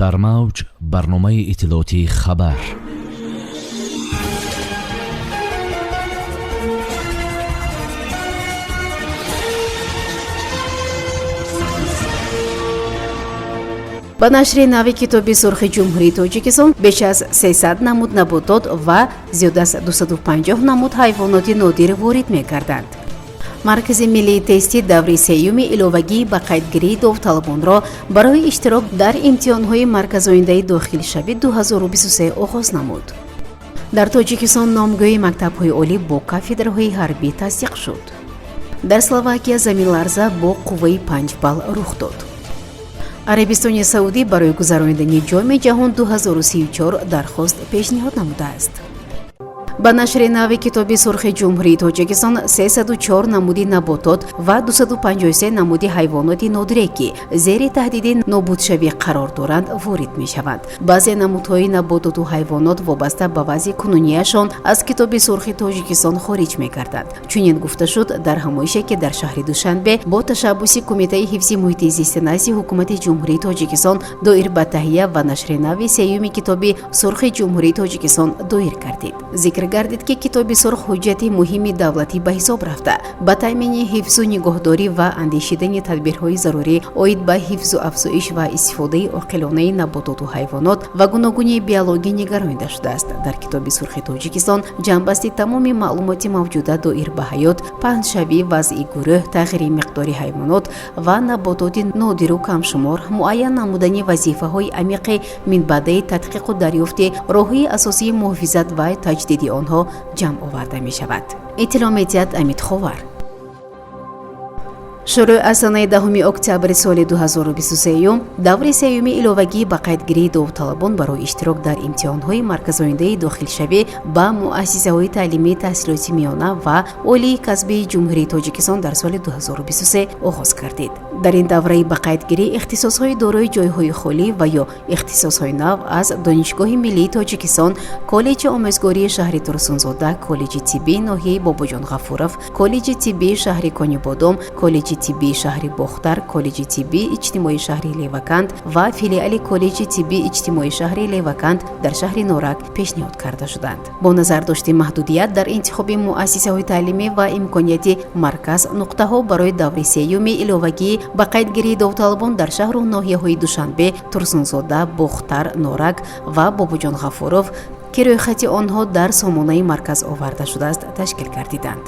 Дар мавҷ барномаи иттилоотии «Хабар». Ба нашри нави Китоби сурхи Ҷумҳурии Тоҷикистон беш аз 300 намуд наботот ва зиёд аз 250 намуд ҳайвоноти нодир ворид мекарданд. Маркази миллии тестӣ даври сеюми иловагии ба қайдгирии довталабонро барои иштирок дар имтиҳонҳои марказоиндаи дохилшавӣ 2023 оғоз намуд. Дар Тоҷикистон номгӯи мактабҳои олӣ бо кафедраҳои ҳарбӣ тасдиқ шуд. Дар Словакия заминларза бо қувваи 5 балл рух дод. Арабистони Саудӣ барои гузаронидани Ҷоми ҷаҳон 2034 дархост пешниҳод намудааст. Ба нашри нави Китоби сурхи Ҷумҳурии Тоҷикистон 304 намуди наботот ва 253 намуди ҳайвоноти нодире, ки зери таҳдиди нобудшавӣ қарор доранд, ворид мешаванд. Баъзе намудҳои набототу ҳайвонот вобаста ба вазъи кунунияшон аз Китоби сурхи Тоҷикистон хориҷ мегарданд. Чунин гуфта шуд дар ҳамоише, ки дар шаҳри Душанбе бо ташаббуси Кумитаи ҳифзи муҳити зисти назди Ҳукумати Ҷумҳурии Тоҷикистон доир ба таҳия ва нашри нави сеюми Китоби сурхи Ҷумҳурии Тоҷикистон доир гардид. Зикр гардид, ки Китоби сурх ҳуҷҷати муҳими давлатӣ ба ҳисоб рафта, ба таъмини ҳифзу нигоҳдорӣ ва андешидани тадбирҳои зарурӣ оид ба ҳифзу афзоиш ва истифодаи оқилонаи набототу ҳайвонот ва гуногунии биологӣ нигаронида шудааст. Дар Китоби сурхи Тоҷикистон ҷамъбасти тамоми маълумоти мавҷуда доир ба ҳаёт, паҳншавӣ, вазъи гурӯҳ, тағйири миқдори ҳайвонот ва набототи нодиру камшумор, муайян намудани вазифаҳои амиқи минбаъдаи тадқиқу дарёфти роҳҳои асосии муҳофизат ва таҷдиди онҳо ҷамъ оварда мешавад, иттилоъ медиҳад Амид Ховар. Шурӯъ аз санаи 10 октябри соли 2023 даври сеюми иловагии ба қайдгирии довталабон барои иштирок дар имтиҳонҳои марказоиндаи дохилшавӣ ба муассисаҳои таълимии таҳсилоти миёна ва олии касбии Ҷумҳурии Тоҷикистон дар соли 2023 оғоз гардид. Дар ин давраи ба қайдгирӣ ихтисосҳои дорои ҷойҳои холӣ ва ё ихтисосҳои нав аз Донишгоҳи миллии Тоҷикистон, Коллеҷи омӯзгории шаҳри Турсунзода, Коллеҷи тиббии ноҳияи Бобоҷон Ғафуров, Коллеҷи тиббии шаҳри Конибодом, Коллеҷи тиббии шаҳри Бохтар, Коллеҷи тиббии иҷтимоии шаҳри Леваканд ва филиали Коллеҷи тиббии иҷтимоии шаҳри Леваканд дар шаҳри Норак пешниҳод карда шуданд. Бо назардошти маҳдудият дар интихоби муассисаҳои таълимӣ ва имконияти марказ, нуқтаҳо барои даври сеюми иловагии ба қайдгирии довталабон дар шаҳру ноҳияҳои Душанбе, Турсунзода, Бохтар, Норак ва Бобоҷон Ғафуров, ки рӯйхати онҳо дар сомонаи марказ оварда шудааст, ташкил гардиданд.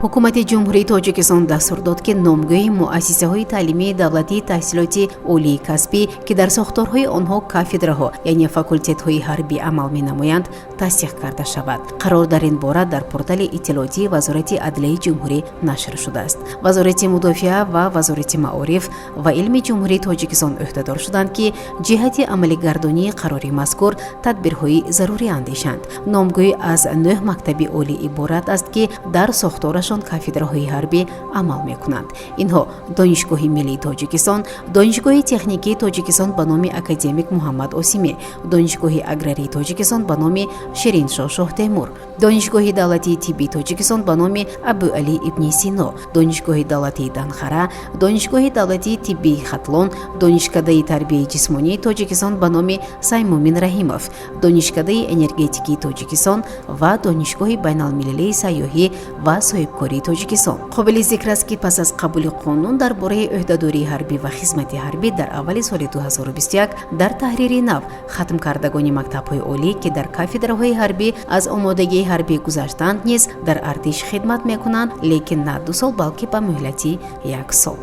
Ҳукумати Ҷумҳурии Тоҷикистон дастур дод, ки номгӯи муассисаҳои таълимии давлатии таҳсилоти олии касбӣ, ки дар сохторҳои онҳо кафедраҳо, яъне факултетҳои ҳарбӣ амал менамоянд, тасдиқ карда шавад. Қарор дар ин бора дар портали иттилоотии Вазорати адлияи ҷумҳурӣ нашр шудааст. Вазорати мудофиа ва Вазорати маориф ва илми Ҷумҳурии Тоҷикистон ӯҳдадор шуданд, ки ҷиҳати амалигардонии қарори мазкур тадбирҳои зарурӣ андешанд. Номгӯй аз нӯҳ мактаби олӣ иборат аст, ки дар сохторашон кафедраҳои ҳарбӣ амал мекунанд. Инҳо: Донишгоҳи миллии Тоҷикистон, Донишгоҳи техникии Тоҷикистон ба номи академик Муҳаммад Осимӣ, Донишгоҳи аграрии Тоҷикистон ба номи Шириншоҳ Шоҳтемур, Донишгоҳи давлатии тиббии Тоҷикистон ба номи Абуалӣ ибни Сино, Донишгоҳи давлатии Данхара, Донишгоҳи давлатии тиббии Хатлон, Донишкадаи тарбияи ҷисмонии Тоҷикистон ба номи Саймумин Раҳимов, Донишкадаи энергетикии Тоҷикистон ва Донишгоҳи байналмилалии сайёҳӣ ва соҳибкории Тоҷикистон. Қобили зикр аст, ки пас аз қабули қонун дар бораи ӯҳдадории ҳарбӣ ва хизмати ҳарбӣ дар аввали соли 2021 дар таҳрири нав хатмкардагони мактабҳои олӣ, ки дар кафедраҳои ҳарбӣ аз омодагии ҳарбӣ гузаштанд, низ дар артиш хидмат мекунанд, лекин на 2 сол, балки ба муҳлати як сол.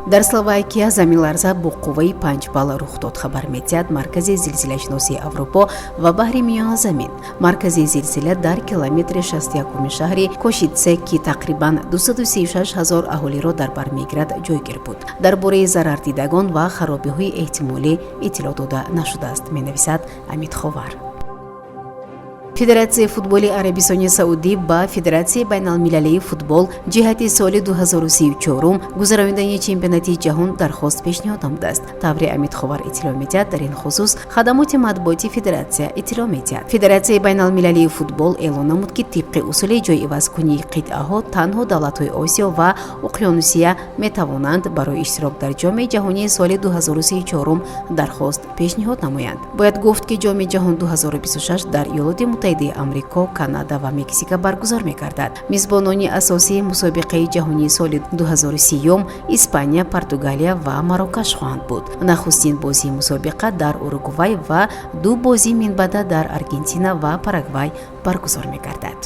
Дар Словакия заминларза бо қувваи 5 балл рух дод, хабар медиҳад Маркази зилзилашиносии Аврупо ва баҳри Миёназамин. Маркази зилзила дар километри 61-уми шаҳри Кошитсе, ки тақрибан 236 ҳазор аҳолиро дар бар мегирад, ҷойгир буд. Дар бораи зарардидагон ва харобиҳои эҳтимолӣ иттилоъ дода нашудааст, менависад Амид Ховар. Федератсияи футболи Арабистони Саудӣ ба Федератсияи байналмилалии футбол ҷиҳати соли 2034 гузаронидани чемпионати ҷаҳон дархост пешниҳод намудааст. Тавре Амидховар иттилоъ медиҳад, дар ин хусус хадамоти матбуоти федератсия иттилоъ медиҳад. Федератсияи байналмилалии футбол эълон намуд, ки тибқи усули ҷойивазкунии қитъаҳо танҳо давлатҳои Осиё ва Уқёнусия метавонанд барои иштирок дар Ҷоми ҷаҳонии соли 2034 дархост пешниҳод намоянд. Бояд гуфт, ки Ҷоми ҷаҳон 2026 дар Иёлоти Муттаҳидаи Амрико, Канада ва Мексика баргузор мегардад. Мизбонони асосии мусобиқаи ҷаҳонии соли 2030 Испания, Португалия ва Марокаш хоҳанд буд. Нахустин бозии мусобиқа дар Уругвай ва ду бозии минбаъда дар Аргентина ва Парагвай баргузор мегардад.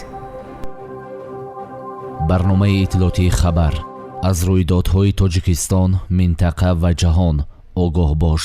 Барномаи иттилоотии «Хабар». Аз рӯйдодҳои Тоҷикистон, минтақа ва ҷаҳон огоҳ бош.